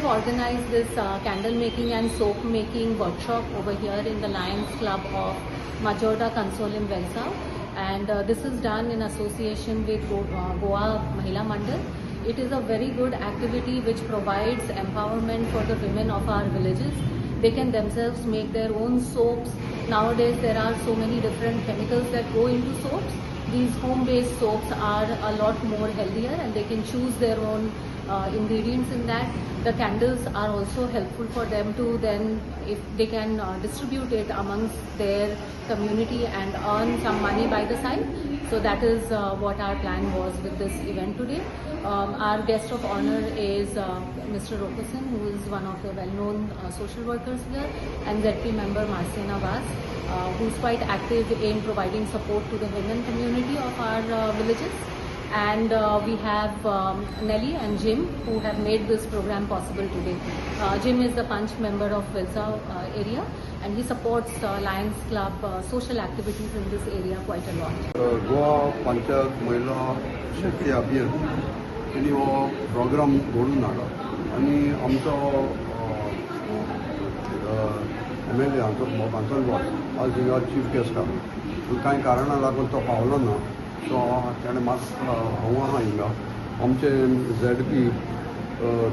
organized this candle making and soap making workshop over here in the Lions Club of Majorda Cansaulim Velsao, and this is done in association with Goa Mahila Mandal. It is a very good activity which provides empowerment for the women of our villages. They can themselves make their own soaps. Nowadays there are so many different chemicals that go into soaps. These home-based soaps are a lot more healthier and they can choose their own ingredients in that. The candles are also helpful for them to then, if they can distribute it amongst their community and earn some money by the side. So that is what our plan was with this event today. Our guest of honor is Mr. Rokosin, who is one of the well-known social workers here, and ZP member Marcena Vaz, who's quite active in providing support to the women community of our villages. And we have Nelly and Jim, who have made this program possible today. Jim is the Panch member of Velsao area, and he supports Lions Club social activities in this area quite a lot. Goa panchayat महिला शक्ती अभियान तेणी हो programme घडोवन हाडलो आनी आमचो M L A आमचो बांसन वास आज हिंगा चीफ गेस्ट आहा, पूण कांय कारणां लागून तो पावलो ना. सो तेणें म्हाका, हांव आहा हिंगा, आमचे झेड पी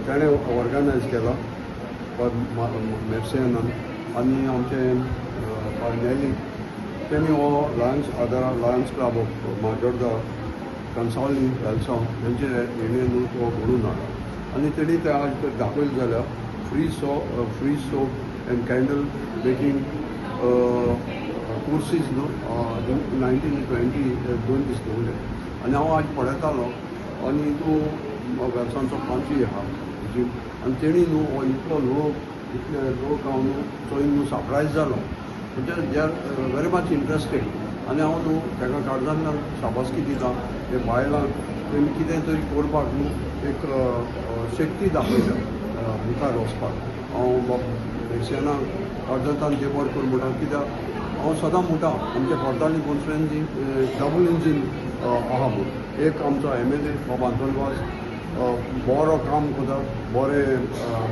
तेणें ऑर्गनायज केला मेर्सेनान आनी आमचे नेली तेणी हो लायन्स आदारा लायन्स क्लब ऑफ माजोर्डा कन्सावली वेलसांव हेंचे हेणे न्हू तो घडोवन हाडला. आनी तेणी ते आज दाखयलें जाल्यार free soap and candle making courses न्हू 19 20 2 दीस दवरले. आनी हांव आज पळयतालो आनी तूं वेलसांवचो पंचूय आहा जी आनी तेणी न्हू हो इतलो लोक, इतले लोक हांव न्हू चोयन न्हू सरप्रायज जालो. म्हणजे they are very much interested. आनी हांव न्हू ताका काळजांतल्यान शाबासकी दिता. हे बायलांक तेणी कितें तरी करपाक न्हू एक शक्ती दाखयता मुखार वचपाक. हांव बाब मेर्सेनाक काळजांतल्यान देव बरें करूं म्हणटा, कित्याक हांव सदां म्हणटा आमच्या कोर्ताली कॉन्स्टिट्युएन्सी डबल इंजीन आहा म्हूण. एक आमचो एम एल ए बाब आंतोन वास बरो काम करता, बरें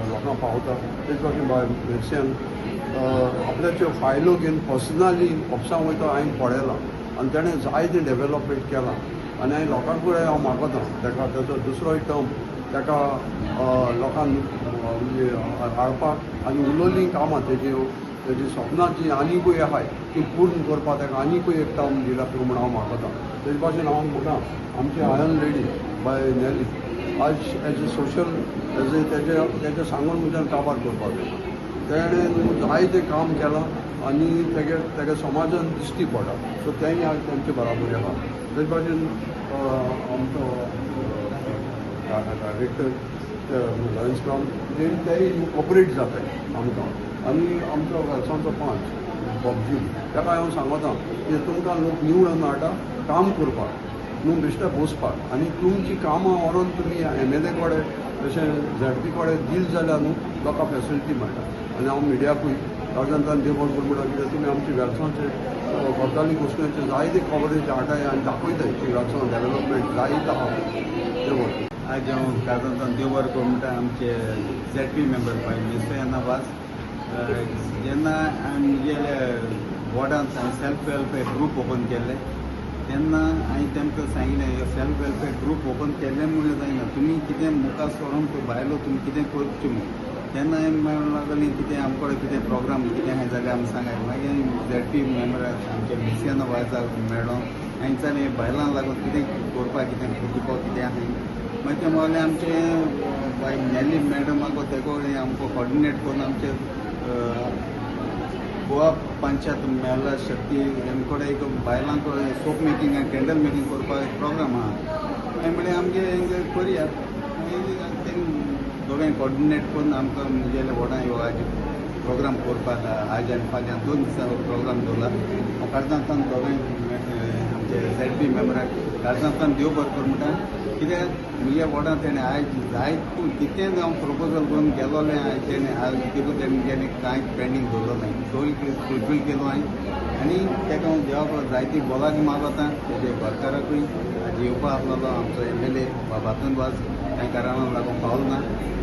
लोकांक पावता. तेच भाशेन बाय मेर्सेन आपल्याच्यो फायलो घेवन पर्सनली ऑफिसां वयता, हांवें पळयलां आनी तेणें जायतें डेवलपमेंट केलां. आनी हांवें लोकां कडेन हांव मागता ताका ताचो दुसरोय टर्म ताका लोकांक म्हणजे हाडपाक आनी उलोवलीं कामां तेजी तेजी सपनां जीं आनिकूय आहाय ती पूर्ण करपाक ताका आनिकूय एक टर्म दिला म्हूण हांव मागता. तेज भाशेन हांव म्हणटा आमची आयर्न लेडी बाय नेली आज as a social as a तेजे तेजें सांगून म्हज्यान काबार करपाक जायना. तेणें न्हू जायतें काम केलां आनी तेगे तेगे समाजान दिश्टी पडटा. सो तेंय आज तेंचे बराबर आहा. तेज भाशेन आमचो डायरेक्टर लायन्स क्लब तेय कॉपरेट जाताय आमकां. आनी आमचो वेलसांवचो पंच बॉबजी, ताका हांव सांगता की तुमकां लोक निवडून हाडटा काम करपाक न्हू, बेश्टे बसपाक. आनी तुमची कामां व्हरोन तुमी एम एल ए कडेन तशें झेड पी कडेन दिल जाल्यार न्हू लोकांक फेसिलिटी मेळटा. आनी हांव मिडियाकूय काळजांतल्यान देव बरें करूं म्हणटा, कित्याक तुमी आमची वेलसांवचे कोर्ताली कोसळ्यांचे जायते कवरेज हाडटाय आनी दाखयताय की वेलसांव डेवलपमेंट जायत आहा. देव बरें करूं. आज हांव काळजांतल्यान देव बरें करूं म्हणटा आमचे झेड पी मेंबर बाय मिसेना वास. जेन्ना आमगेले वॉर्डांत हांवें सेल्फ वेलफेअर ग्रूप ओपन केल्ले तेन्ना हांवें तांकां सांगिल्लें, सेल्फ वेलफेअर ग्रूप ओपन केल्लें म्हणून जायना, तुमी कितें मुखार सरोन बायलो तुमी कितें करचें म्हूण. तेन्ना हांवें म्हणूंक लागली कितें आमचे कडेन कितें प्रोग्राम कितें आहा जाल्यार आमी सांगाय. मागीर झेड पी मेंबर आमचे मिसियानो वाजाक मेळ्ळो. हांवें विचारलें, बायलांक लागून कितें करपाक, कितें दिवपाक कितें आहा? मागीर ते म्हणलें आमचे बाय नेली मॅडमाक तेको आमकां कॉर्डिनेट करून आमचे गोवा पंचायत महिला शक्ती हेम कडेन एक बायलांक सोप मेकिंग आनी कॅन्डल मेकिंग करपाक एक प्रोग्राम आहा. हांवें म्हणलें आमगे हेंगे करुया. मागीर तेणी दोगांय कॉर्डिनेट करून आमकां मुगेल्या वॉर्डान ह्यो आज प्रोग्राम करपाक आज आनी फाल्यां 2 दिसांचो प्रोग्राम दवरला. हांव काळजांतल्यान दोगांय आमचे झेड पी मेंबराक काळजांतल्यान देव बरें कर म्हणटा, कित्याक मुगे वॉर्डान तेणें आयज जायत कितें जावं प्रपोजल करून गेलोलें आयज तेणें आज देखून तेणें मुगेलें कांय पेंडींग दवरलो ना, सगळें फुलफील केलो हांवें. आनी ताका हांव देवा कडेन जायती भलायकी मागता, तेजे घरकाराकूय. येवपा आसलेलो आमचो एमएलए बाब आंतोन वाज, कांय कारणाक लागून पावलो ना.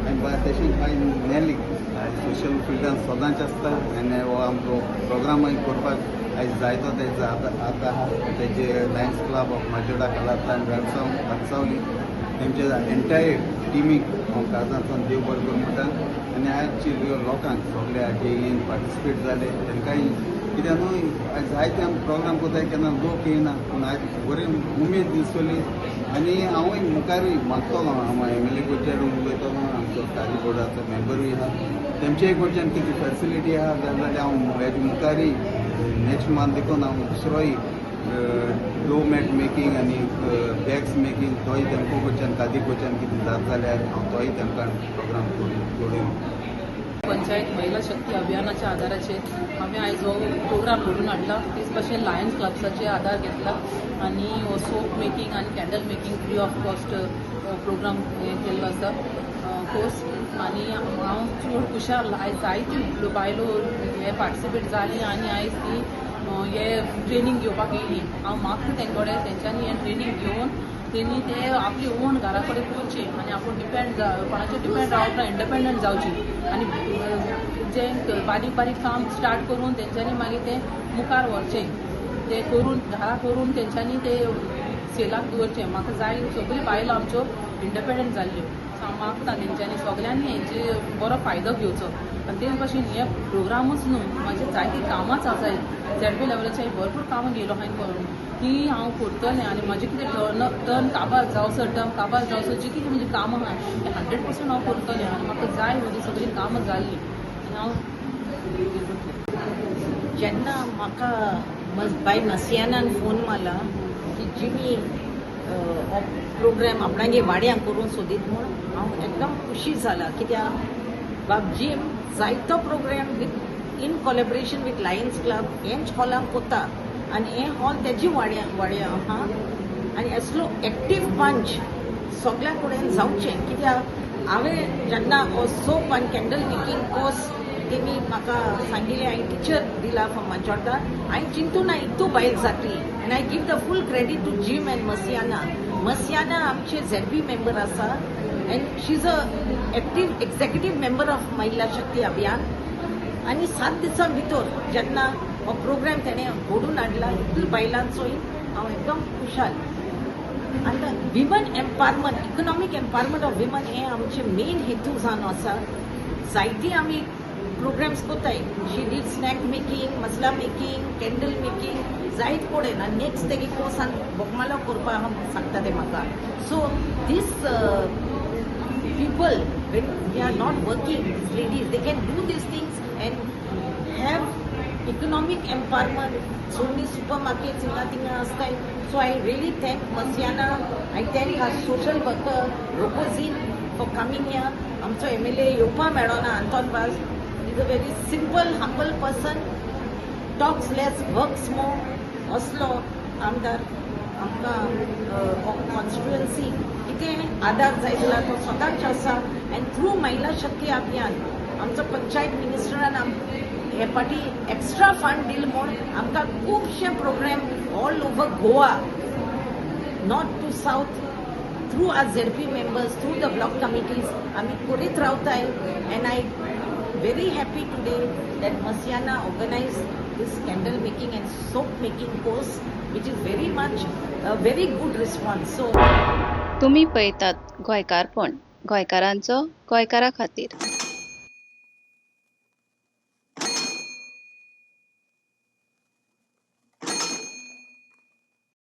आनी तशेंच बाय नेली आयज सोशल फिल्डान सदांच आसता आनी हो आमचो प्रोग्रामय करपाक आयज जायतो तेजो आतां आहा. तेजे लायन्स क्लब ऑफ माजोर्डा, कालाता आनी वेलसांव, घनसावली तेमचे एंटायर टिमीक हांव काळजांतल्यान देव बरें करूं म्हणटा. आनी आयज लोकांक सगळे जे येवन पार्टिसिपेट जाले तांकांय, कित्याक न्हू, आयज जायते आमी प्रोग्राम करताय, केन्ना लोक येयना, पूण आयज बरी उमेद दिसतली. आनी हांवूय मुखारूय मागतलो, हांव एमएलए कडच्यान उलयतलो, आमचो खादी बोर्डाचो मेंबरूय आहा, तेमचेय कडच्यान कितें फेसिलिटी आहा जाल्यार हांव हेजे मुखारूय नेक्स्ट मंथ देखून हांव दुसरोय डोर मॅट मेकिंग आनी बॅग्स मेकिंग तोय तेमकां कडच्यान, खादी कडच्यान कितें जाता जाल्यार हांव तोय तेमकां प्रोग्राम करून. पंचायत महिला शक्ती अभियानाच्या आदाराचेर आमी आयज हो प्रोग्राम घडोवन हाडला. तेच भशेन लायन्स क्लब्साचे आदार घेतला आनी हो सोप मेकिंग आनी candle making free of cost program हें केल्लो आसा कोर्स. आनी हांव चड खुशाल, आयज जायत्यो बायलो हे पार्टिसिपेट जाली आनी आयज ती हे ट्रेनींग घेवपाक येयली. हांव मागता तेंचे कडेन, तेंच्यांनी हें ट्रेनींग घेवन तेणी ते आपली ओन घरा कडेन करचे आनी आपूण डिपेंड, कोणाचेर डिपेंड रावप ना, इंडिपेंडंट जावची आनी जे बारीक बारीक काम स्टार्ट करून तेंच्यांनी मागीर तें मुखार व्हरचें. ते करून, घरा करून तेंच्यांनी ते सेलाक दवरचें. म्हाका जाय सगळ्यो बायलो आमच्यो इंडिपेंडंट जाल्ल्यो. सो हांव मागता तेंच्यांनी सगळ्यांनी हेंचे बरो फायदो घेवचो. आनी तेच भशेन हे प्रोग्रामूच न्हू, म्हाजी जायतीं कामांच आसाय. झेडपी लेवलाचेर भरपूर कामां घेयलो हांवें करून, ती हांव करतलें. आनी म्हाजें कितें टर्न टर्न काबार जावसर, टर्म काबार जावसर जी कितें म्हजी कामां आहा ती 100% हांव करतलें. आनी म्हाका जाय म्हजी सगळीं कामां जाल्लीं आनी हांव. जेन्ना म्हाका बाय मसियानान फोन मारला की जिमी हो प्रोग्राम आपणागे वाड्यांक करूंक सोदीत म्हूण, हांव एकदम खुशी जाला, कित्याक बाब जीम जायतो program with in collaboration with Lions Club हेंच हॉलान कोता आनी हें हॉल तेजी वाड्या वाड्या आहा. आनी असलो एक्टीव पंच सगळ्या कडेन जावचें, कित्याक हांवें जेन्ना हो सोप आनी कॅन्डल मेकिंग कोर्स तेणी म्हाका सांगिल्लें, हांवें टिचर दिला फ्रॉम माजोर्डा, हांवें चिंतू ना इतू बायल जातली. And I give the full credit to Jim and Masiana. Masiana आमचे झेडपी मेंबर आसा and she is a active executive member of Mahila Shakti Abhiyan. आनी 7 दिसां भितर जेन्ना हो प्रोग्राम तेणें घडोवन हाडला, इतले बायलांचोय हांव एकदम खुशाल. आनी women empowerment, economic empowerment of women हें आमचें मेन हेतू जावन आसा. जायती आमी प्रोग्राम्स करताय. She did snack making, masala making, candle making जायत कडेन. आनी नेक्स्ट तेगे कोर्सान बोगमालो करपाक सांगता ते म्हाका. So these people, when they are not working, these ladies, they can do these things and have economic empowerment. So many supermarkets हिंगा थिंगा आसताय. So I really thank Masiana, I thank our social worker Rokozin for coming here. आमचो MLA येवपा मेळोना. Anton Vaz is a very simple, humble person, talks less, works more. असलो आमदार आमकां constituency कितें आदार जाय जाल्यार तो सदांच आसा. एंड थ्रू महिला शक्ती अभियान आमचो पंचायत मिनिस्टरान हे फाटी एक्स्ट्रा फंड दिल म्हूण आमकां खुबशे program all over Goa, north to south, through our ZP members, through the block committees आमी करीत रावताय. And I very happy today that Masiana organized this candle making and soap making course, which is very much a very good response. So तुम्ही पळयतात गोंयकारपण, गोंयकारांचो, गोंयकारा खातीर.